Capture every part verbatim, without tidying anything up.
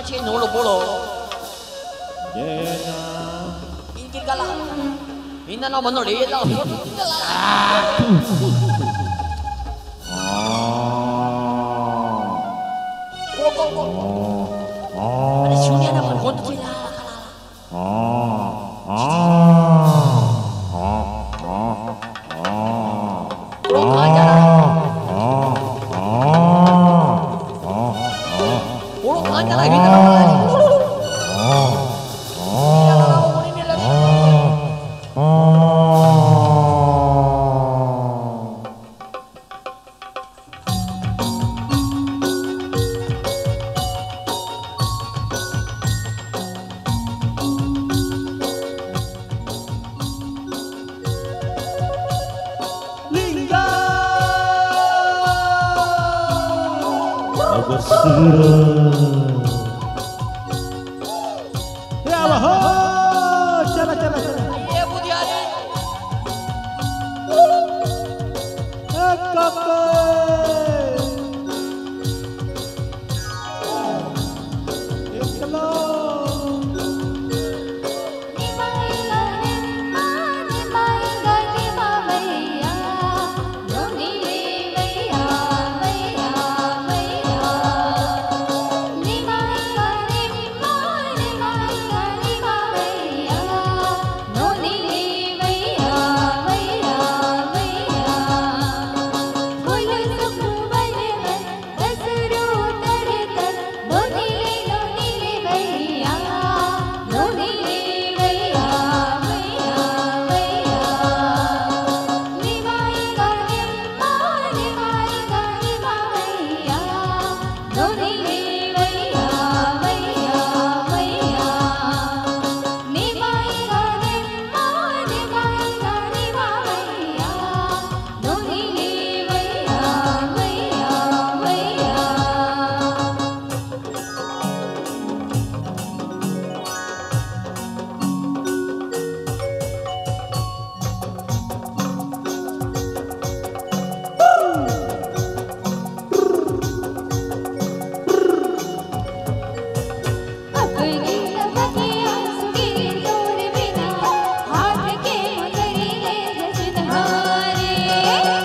Chin holo polo. Ingkir kala. Minna no mano le la. Ko ko ko. Ada sunya na man kontu cila. Pulok aja lah. Pulok aja lah, ini. Liga. Agusura. Ya Allah, ho, चला, चला, चला। ये बुधियारी। ए, काका। एकला।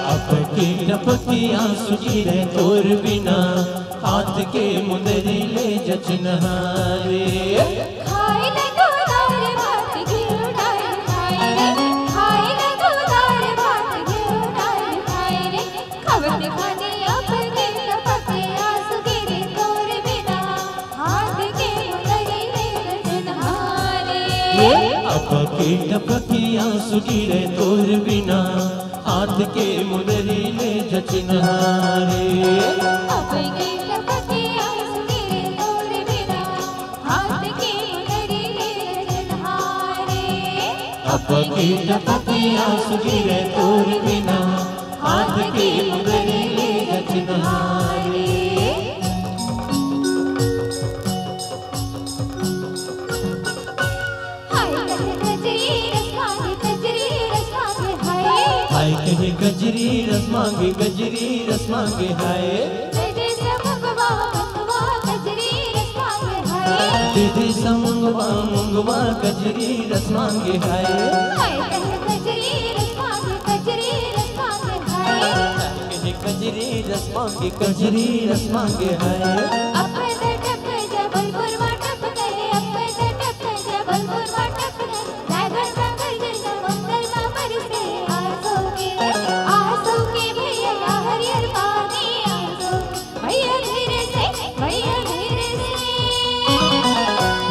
अब की टपकी आंसू गिरे तोर बिना, हाथ के मुंदरी ले जचनहारे। खाए ले तो दाल भात घिउ डाल खाए रे, खाए ले तो दाल भात घिउ डाल खाए रे। खवत खानी अब के टपके आंसू गिरे तोर बिना, हाथ के मुंदरी ले जचनहारे। अब के टपके आंसू गिरे तोर बिना, हाथ के मुंदरी ले जचनहारे। अब के टपके आंसू गिरे तोर बिना, हाथ के मुंदरी ले जचनहारे। अब के टपके आंसू गिरे तोर बिना, हाथ के मुंदरी ले जचनहारे। हाय कहे गजरी रस मांगे, गजरी रस मांगे, हाय। हाय कहे गजरी रस मांगे, गजरी रस मांगे, हाय। दे दे सा मुंगवा, मुंगवा, गजरी रस मांगे, हाय। दे दे सा मुंगवा, मुंगवा, गजरी रस मांगे, हाय। हाय कहे गजरी रस मांगे, गजरी रस मांगे, हाय। कहे गजरी रस मांगे, गजरी रस मांगे, हाय। अपन टप जबलपुर मा टप गए, अपन टप जबलपुर मा टप गए। रायगढ़ मा गरजन मा मंगल मा बरसे आसो के, आसो के भैया हरियर पानी आसो। भैया धीरे से, भैया धीरे से।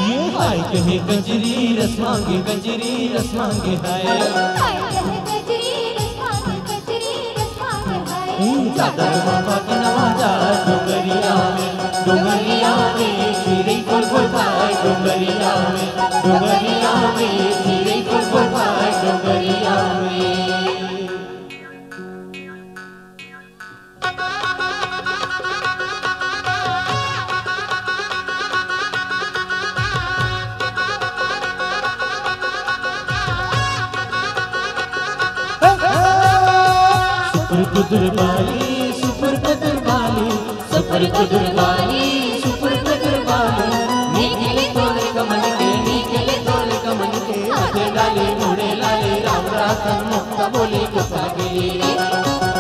ये हाय कहे गजरी रस मांगे, गजरी रस मांगे, हाय। हाय कहे गजरी रस मांगे, गजरी रस मांगे, हाय। चादर मा पाकना वाला डोंगरिया में, डोंगरिया में, चिरई फुल फुल पाए डोंगरिया में, डोंगरिया में, चिरई फुल फुल पाए डोंगरिया में। सुपुर कुदुर बाली, सुपुर कुदुर बाली, सुपुर कुदुर बाली, सुपुर कुदुर बाली। रतन मुक्त बोली कुका गिली रे।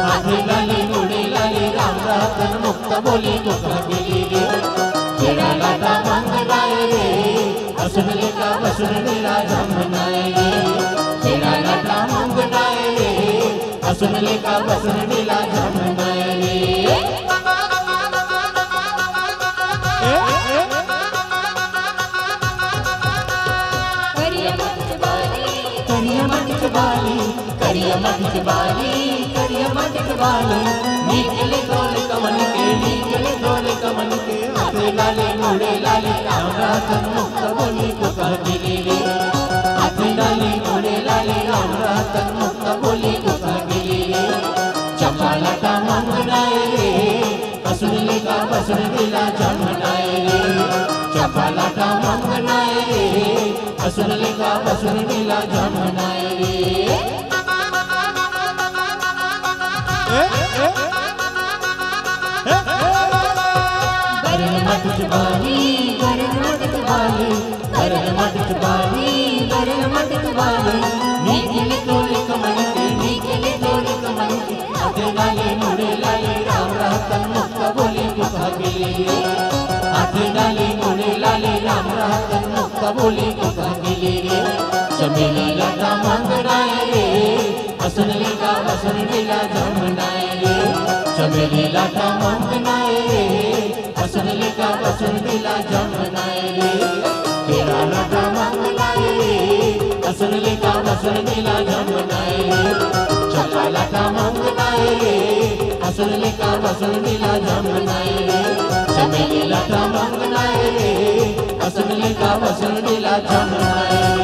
हाथे लाली गोड़े लाली राम रतन मुक्त बोली कुका गिली रे। छेड़ा लाटा मांग नाय रे, असुन लेका बसुन लीला जम नाय रे। छेड़ा लाटा मांग नाय रे, असुन लेका बसुन लीला जम नाय रे। ए, ए। करिया मटिक बाली, करिया मटिक बाली, करिया मटिक बाली, करिया मटिक बाली। निकले तोले कमन के, निकले तोले कमन के। हाथे लाली गोड़े लाली राम रतन मुक्त बोली कुका गिली रे। हाथे लाली गोड़े लाली राम रतन मुक्त बोली कुका गिली रे। चंपा लाटा मांग नाय रे, असुन लेका बसुन लीला जम नाय रे। चंपा लाटा मांग नाय रे, असुन लेका बसुन लीला जम नाय रे। ए, ए, ए, ए। बरन मटिक बाली, बरन मटिक बाली, बरन मटिक बाली, बरन मटिक बाली। निकले तोले कमन के, निकले तोले कमन के। हाथे लाली गोड़े लाली राम रतन मुक्त बोली कुका गिली रे। हाथे लाली गोड़े लाली राम रतन मुक्त बोली कुका गिली रे। चमेली लाटा मांग नाय रे, असुन लेका बसुन लीला जम नाय रे। चमेली लाटा मांग नाय रे, असुन लेका बसुन लीला जम नाय रे। छेड़ा लाटा मांग नाय रे, असुन लेका बसुन लीला जम नाय रे। चंपा लाटा मांग नाय रे, असुन लेका बसुन लीला जम नाय रे। चमेली लाटा मांग नाय रे, असुन लेका बसुन लीला जम नाय रे।